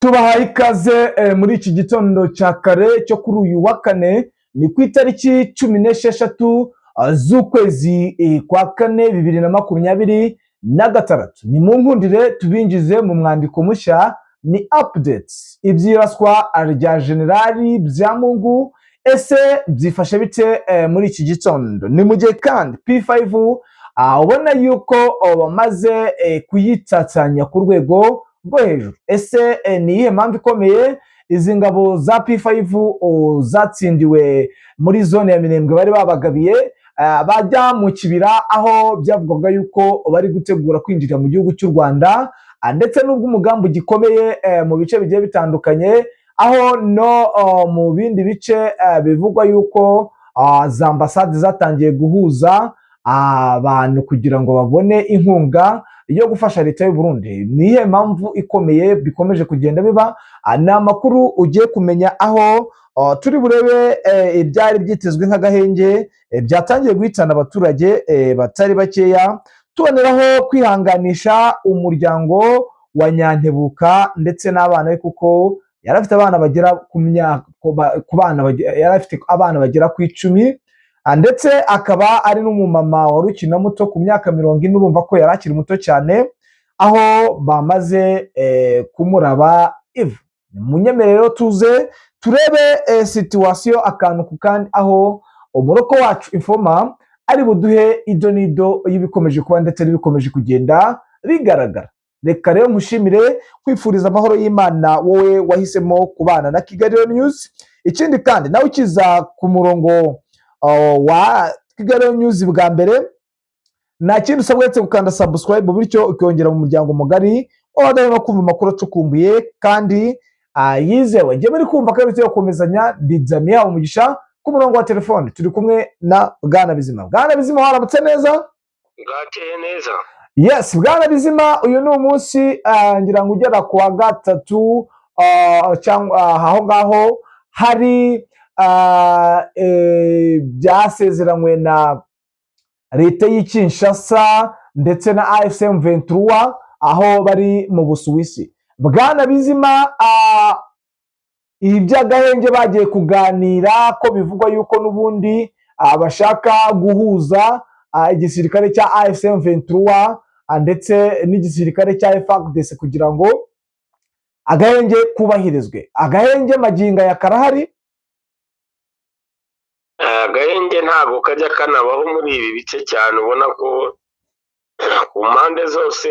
Tubahaye ikaze muri iki gitondo cya kare cyo kuri uyu wa kane, ni ku itariki 16 z'ukwezi kwa kane 2026. Ni mu nkundire tubinjize mu mwandiko mushya, ni updates iby'iraswa rya Generali Byamungu. Ese byifashe bite muri iki gitondo? Ni mu gihe kandi P5 ubona yuko bamaze kuyitatanya ku rwego rwo hejuru. Ese ni iyihe mpamvu ikomeye izi ngabo za P5 zatsindiwe muri zone ya Minembwe bari babagabiye, bajya mu kibira, aho byavugwaga yuko bari gutegura kwinjira mu gihugu cy'u Rwanda? Ndetse n'ubwo umugambi ugikomeye mu bice bigiye bitandukanye, aho no mu bindi bice bivugwa yuko za ambasade zatangiye guhuza abantu kugira ngo babone inkunga yo gufasha leta y'u Burundi. Ni iyihe mpamvu ikomeye bikomeje kugenda biba? Ni amakuru ugiye kumenya, aho turi burebe ibyari byitezwe nk'agahenge byatangiye guhitana abaturage batari bakeya, tuboneraho kwihanganisha umuryango wa Nyantebuka ndetse n'abana be, kuko yari afite abana bagera ku myaka ku bana yari afite abana bagera ku 10, ndetse akaba ari n'umumama wari ukiri na muto ku myaka 40. Urumva ko yari akiri muto cyane aho bamaze kumuraba ivu. Munyemerero tuze turebe situation akantu ku kandi, aho umuroko wacu Informa ari buduhe ido n'ido y'ibikomeje kuba ndetse n'ibikomeje kugenda bigaragara. Reka rero nkushimire, kwifuriza amahoro y'Imana wowe wahisemo kubana na Kigali News. Ikindi kandi, nawe ukiza ku murongo wa Kigali News bwa mbere, nta kindi usabwa uretse gukanda subscribe, bityo ukongera mu muryango mugari w'abadahwema kumva amakuru acukumbuye kandi yizewe. Njye muri kumva ko yo gukomezanya ndi Damian Umugisha. Ku murongo wa telefone turi kumwe na Bwana Bizima. Bwana Bizima, waramutse neza? Bwakeye neza. Yes, Bwana Bizima, uyu ni umunsi ngira ngo ugera ku wa gatatu cyangwa aho ngaho hari byasezeranywe na leta y'i Kinshasa ndetse na AFC M23 aho bari mu Busuwisi. Bwana Bizima, iby'agahenge bagiye kuganira ko bivugwa yuko n'ubundi bashaka guhuza igisirikare cya AFC M23 ndetse n'igisirikare cya FARDC kugira ngo agahenge kubahirizwe. Agahenge magingo aya karahari? Agahenge ntabwo kajya kanabaho muri ibi bice cyane. Ubona ko ku mpande zose,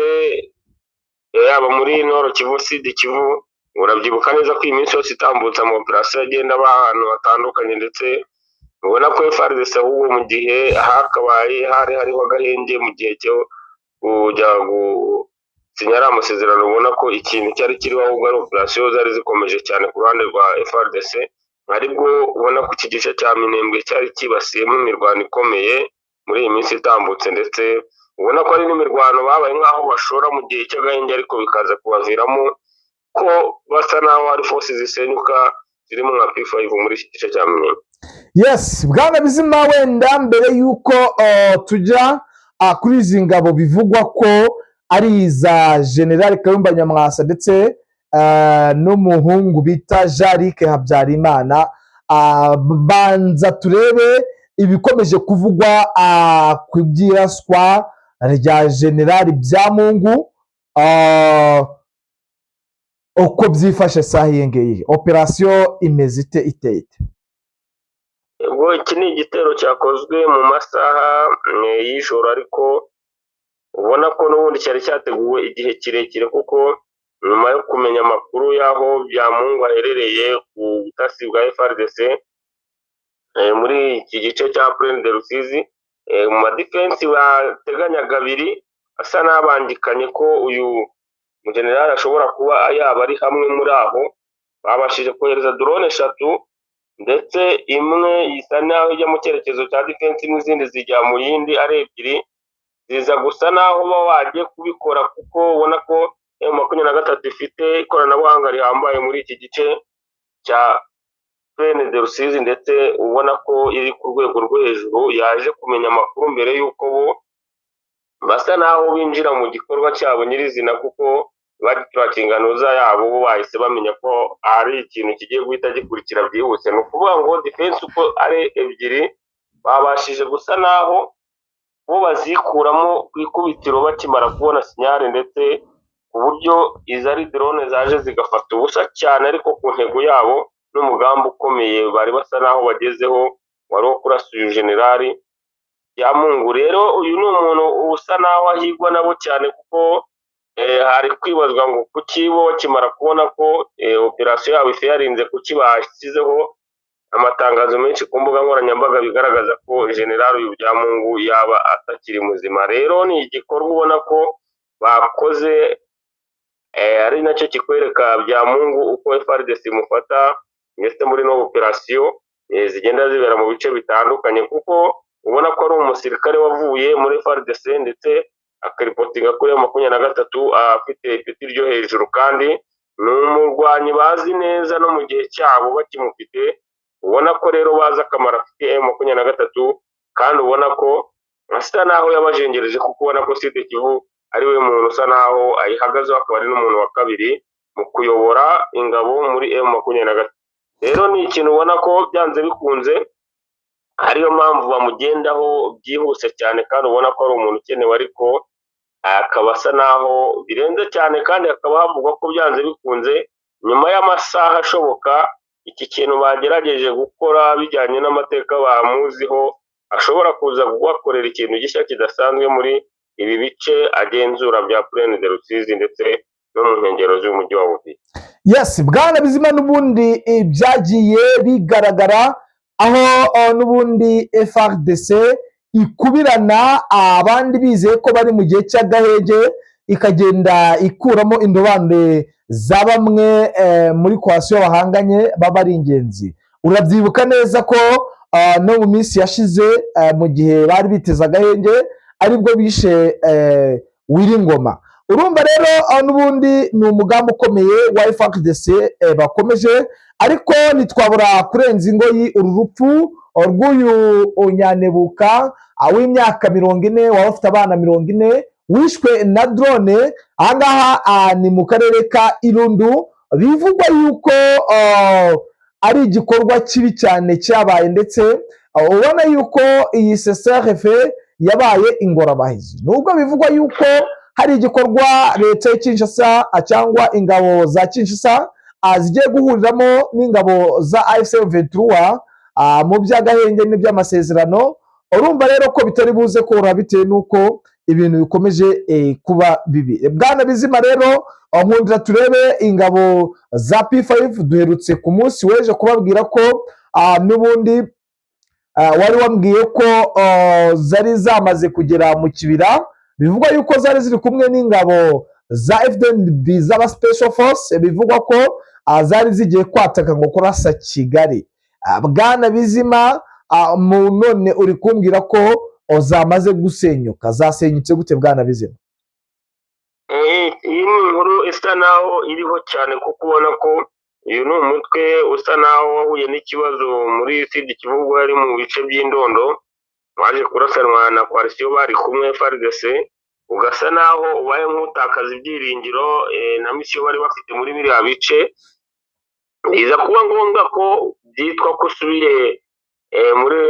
yaba muri Nord Kivu, Sud Kivu, urabyibuka neza ko iyi minsi yose itambutse ama operasiyo agenda aba ahantu hatandukanye, ndetse ubona ko FARDC ahubwo mu gihe hakabaye hari hariho agahenge mu gihe cyo kujya gusinya ariya amasezerano, ubona ko ikintu cyari kiriho ahubwo ari operasiyo zari zikomeje cyane ku ruhande rwa FARDC, aribwo ubona ko iki gice cya Minembwe cyari cyibasiyemo imirwano ikomeye muri iyi minsi itambutse, ndetse ubona ko ari n'imirwano babaye nk'aho bashora mu gihe cy'agahenge, ariko bikaza kubaviramo ko basa n'aho hari force zisenyuka zirimo nka P5 muri iki gice cya Minembwe. Yes, Bwana Bizima, wenda mbere y'uko tujya kuri izi ngabo bivugwa ko ari iza General Kayumba Nyamwasa ndetse n'umuhungu bita Jean Habyarimana, banza turebe ibikomeje kuvugwa ku by'iraswa rya General Byamungu, uko byifashe saha iyi ngiyi. Operasiyo imeze ite, iteye ite? Ubwo iki ni igitero cyakozwe mu masaha y'ijoro, ariko ubona ko n'ubundi cyari cyateguwe igihe kirekire, kuko nyuma yo kumenya amakuru y'aho Byamungu aherereye ku butasi bwa FARDC muri iki gice cya Plaine de Rusizi, mu madefense bateganyaga abiri asa n'abangikanye ko uyu mujenerali ashobora kuba yaba ari hamwe muri aho, babashije kohereza drone eshatu, ndetse imwe isa n'aho ijya mu cyerekezo cya defense n'izindi zijya mu yindi ari ebyiri, ziza gusa n'aho baba bagiye kubikora, kuko ubona ko M23 ifite ikoranabuhanga rihambaye muri iki gice cya Plaine de Rusizi, ndetse ubona ko iri ku rwego rwo hejuru, yaje kumenya amakuru mbere y'uko bo basa n'aho binjira mu gikorwa cyabo nyirizina, kuko Bagiturakinga ntuza yabo, bo bahise bamenya ko ari ikintu kigiye guhita gikurikira byihuse. Ni ukuvuga ngo defense uko ari ebyiri babashije gusa naho bo bazikuramo ku ikubitiro bakimara kubona signal, ndetse ku buryo izi ari drone zaje zigafata ubusa cyane, ariko ku ntego yabo n'umugambi ukomeye bari basa naho bagezeho wari uwo kurasa uyu generali Byamungu. Rero uyu ni umuntu usa naho ahigwa nabo cyane, kuko hari kwibazwa ngo kuki bo bakimara kubona ko operasiyo yabo ife yarinze, kuki bashyizeho amatangazo menshi ku mbuga nkoranyambaga bigaragaza ko generali uyu Byamungu yaba atakiri muzima. Rero ni igikorwa ubona ko bakoze, ari nacyo kikwereka Byamungu uko FARDC imufata, ndetse muri no operasiyo zigenda zibera mu bice bitandukanye, kuko ubona ko ari umusirikare wavuye muri FARDC ndetse akaripotinga kuri M23 afite ipeti ryo hejuru, kandi ni umurwanyi bazi neza no mu gihe cyabo bakimufite. Ubona ko rero bazi akamaro afite M23, kandi ubona ko asa naho yabajengereje, kuko ubona ko Sud Kivu ari we muntu usa naho ayihagazeho, akaba ari n'umuntu wa kabiri mu kuyobora ingabo muri M23. Rero ni ikintu ubona ko byanze bikunze ariyo mpamvu bamugendaho byihuse cyane, kandi ubona ko ari umuntu ukenewe, ariko akaba asa naho birenze cyane. Kandi hakaba havugwa ko byanze bikunze nyuma y'amasaha ashoboka iki kintu bagerageje gukora bijyanye n'amateka bamuziho, ashobora kuza kubakorera ikintu gishya kidasanzwe muri ibi bice agenzura bya Plaine de Rusizi ndetse no mu nkengero z'umujyi wa Uvira. Yes, bwana Bizima, n'ubundi byagiye bigaragara aho n'ubundi FARDC ikubirana abandi bizeye ko bari mu gihe cy'agahenge, ikagenda ikuramo indobanure za bamwe muri coalition bahanganye baba ari ingenzi. Urabyibuka neza ko no mu minsi yashize, mu gihe bari biteze agahenge, aribwo bishe Wiringoma. Urumva rero n'ubundi ni umugambi ukomeye wa FARDC bakomeje, ariko ntitwabura kurenza ingoyi uru rupfu rw'uyu Nyanebuka w'imyaka 40, waba ufite abana 40, wishwe na drone. Ahangaha ni mu karere ka Irundu. Bivugwa yuko ari igikorwa kibi cyane cyabaye, ndetse ubona yuko iyi CCRF yabaye ingorabahizi, nubwo bivugwa yuko hari igikorwa leta ya Kinshasa cyangwa ingabo za Kinshasa zigiye guhuriramo n'ingabo za AFC 23 mu by'agahenge n'iby'amasezerano. Urumva rero ko bitari buze koroha bitewe n'uko ibintu bikomeje kuba bibi. Bwana Bizima, rero nkundira turebe ingabo za P5. Duherutse ku munsi w'ejo kubabwira ko n'ubundi wari wambwiye ko zari zamaze kugera mu kibira. Bivugwa yuko zari ziri kumwe n'ingabo za FDNB z'aba special force, bivugwa ko zari zigiye kwataka ngo kurasa Kigali. Bwana Bizima, mu none uri kumbwira ko zamaze gusenyuka. Zasenyutse gute, bwana Bizima? Iyi ni inkuru isa naho iriho cyane, kuko ubona ko uyu ni umutwe usa naho wahuye n'ikibazo muri Sud Kivu ubwo yari mu bice by'Indondo, waje kurasanwa na coalition bari kumwe FARDC, ugasa naho ubaye nk'utakaza ibyiringiro na mission bari bafite muri biriya bice. Biza kuba ngombwa ko byitwa ko usubiye muri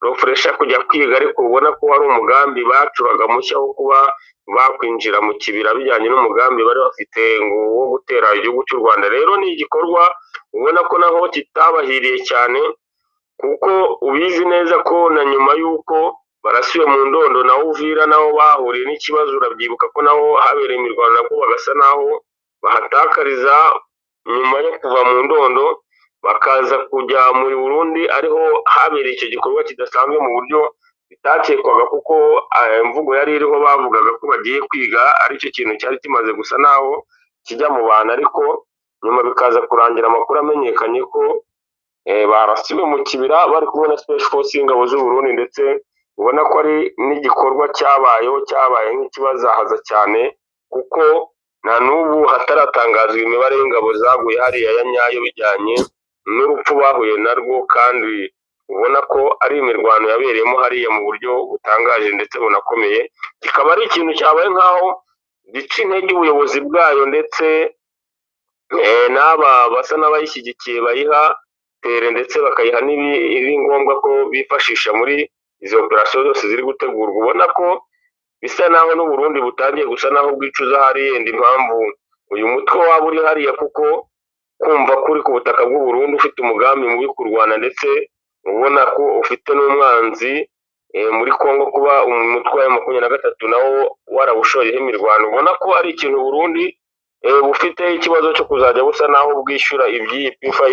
refresher kujya kwiga, ariko ubona ko wari umugambi bacuraga mushya wo kuba bakwinjira mu kibira bijyanye n'umugambi bari bafite ngo wo gutera igihugu cy'u Rwanda. Rero ni igikorwa ubona ko naho kitabahiriye cyane, kuko ubizi neza ko na nyuma y'uko barasiwe mu Ndondo na Uvira naho bahuriye n'ikibazo. Urabyibuka ko naho habereye imirwano, nabwo bagasa naho bahatakariza nyuma yo kuva mu Ndondo bakaza kujya muri Burundi, ariho habereye icyo gikorwa kidasanzwe mu buryo bitakekwaga, kuko imvugo yari iriho bavugaga ko bagiye kwiga, aricyo kintu cyari kimaze gusa naho kijya mu bantu, ariko nyuma bikaza kurangira amakuru amenyekanye ko barasiwe mu kibira bari kumwe na special force y'ingabo z'u Burundi, ndetse ubona ko ari n'igikorwa cyabayeho cyabaye nk'ikibazahaza cyane, kuko na n'ubu hataratangazwa imibare y'ingabo zaguye hariya ya nyayo bijyanye n'urupfu bahuye narwo, kandi ubona ko ari imirwano yabereyemo hariya mu buryo butangaje ndetse bunakomeye, kikaba ari ikintu cyabaye nk'aho gica intege ubuyobozi bwayo ndetse n'aba basa n'abayishyigikiye bayiha tere ndetse bakayiha n'ibiri ngombwa ko bifashisha muri izo operasiyo zose ziri gutegurwa. Ubona ko bisa naho n'Uburundi butangiye gusa naho bwicuza hari yenda impamvu uyu mutwe waba uri hariya, kuko kumva ko uri ku butaka bw'u Burundi ufite umugambi mubi ku Rwanda, ndetse ubona ko ufite n'umwanzi muri Congo, kuba umutwe wa 23 nawo warawushoyeho imirwano, ubona ko ari ikintu Burundi bufite ikibazo cyo kuzajya busa naho bwishyura iby'iyi P5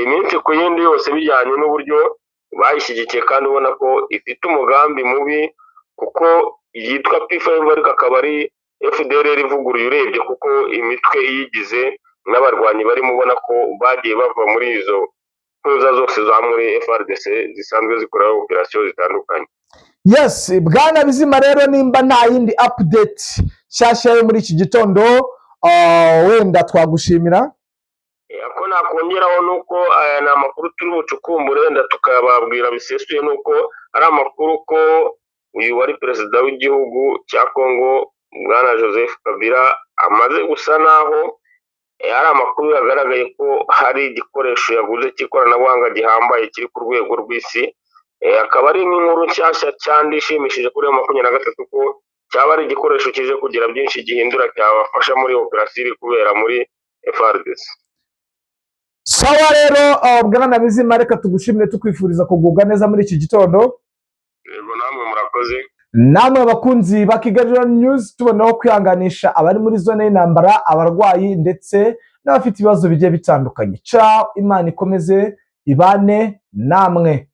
iminsi ku yindi yose, bijyanye n'uburyo bayishyigikiye, kandi ubona ko ifite umugambi mubi, kuko yitwa P5 ariko akaba ari FDLR ivuguruye urebye, kuko imitwe iyigize n'abarwanyi barimo ubona ko bagiye bava muri izo ntuza zose za muri FARDC zisanzwe zikora operasiyo zitandukanye. Yes, bwana Bizima, rero nimba nta yindi update nshyashya yo muri iki gitondo, wenda twagushimira. Ako nakongeraho ni uko aya ni amakuru turi bucukumbure, wenda tukababwira bisesuye, ni uko ari amakuru ko uyu wari perezida w'igihugu cya Congo, bwana Joseph Kabila, amaze gusa naho hari amakuru yagaragaye ko hari igikoresho yaguze cy'ikoranabuhanga gihambaye kiri ku rwego rw'isi. Akaba ari nk'inkuru nshyashya cyane ishimishije kuri iyo 23, ko cyaba ari igikoresho kije kugira byinshi gihindura, cyabafasha muri operasiyo iri kubera muri FARDC. Sawa rero, bwana Bizima, reka tugushimire, tukwifuriza kugubwa neza muri iki gitondo. Yego, namwe murakoze. Namwe abakunzi ba Kigali News, tubonaho kwihanganisha abari muri zone y'intambara, abarwayi ndetse n'abafite ibibazo bigiye bitandukanye. Ciao, Imana ikomeze ibane namwe.